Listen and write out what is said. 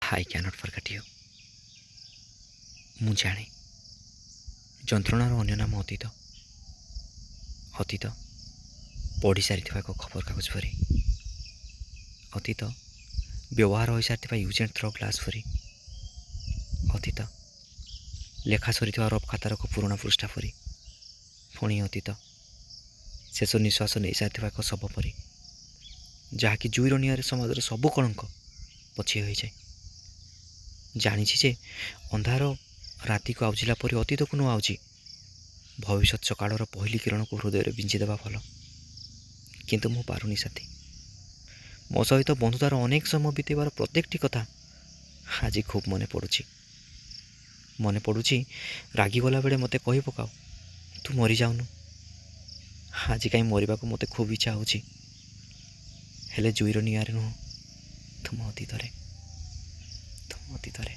I can't forget you. ମୁଁ ଜାଣେ ଯନ୍ତ୍ରଣାର ଅନ୍ୟ ନାମ ଅତୀତ। ଅତୀତ ପଢ଼ି ସାରିଥିବା ଏକ ଖବରକାଗଜ ପରି, ଅତୀତ ବ୍ୟବହାର ହୋଇସାରିଥିବା ୟୁଜ୍ ଆଣ୍ଡ ଥ୍ରୋ ଗ୍ଲାସ୍ ପରି, ଅତୀତ ଲେଖା ସରିଥିବା ରଫ୍ ଖାତାର ଏକ ପୁରୁଣା ପୃଷ୍ଠା ପରି, ପୁଣି ଅତୀତ ଶେଷ ନିଶ୍ୱାସ ନେଇସାରିଥିବା ଏକ ଶବ ପରି, ଯାହାକି ଜୁଇର ନିଆଁରେ ସମାଜର ସବୁ କଳଙ୍କ ପୋଛି ହୋଇଯାଏ। ଜାଣିଛି ଯେ ଅନ୍ଧାର ରାତିକୁ ଆଉଜିଲା ପରି ଅତୀତକୁ ନ ଆଉଜି ଭବିଷ୍ୟତ ସକାଳର ପହିଲି କିରଣକୁ ହୃଦୟରେ ବିଞ୍ଚିଦେବା ଭଲ, କିନ୍ତୁ ମୁଁ ପାରୁନି ସାଥୀ। ମୋ ସହିତ ବନ୍ଧୁତାର ଅନେକ ସମୟ ବିତେଇବାର ପ୍ରତ୍ୟେକଟି କଥା ଆଜି ଖୁବ୍ ମନେ ପଡ଼ୁଛି। ମନେ ପଡ଼ୁଛି ରାଗିଗଲା ବେଳେ ମୋତେ କହି ପକାଅ, ତୁ ମରିଯାଉନୁ। ଆଜି କାହିଁ ମରିବାକୁ ମୋତେ ଖୁବ୍ ଇଚ୍ଛା ହେଉଛି, ହେଲେ ଜୁଇର ନିଆଁରେ ନୁହଁ, ତୁମ ଅତୀତରେ, ତୁମ ଅତୀତରେ।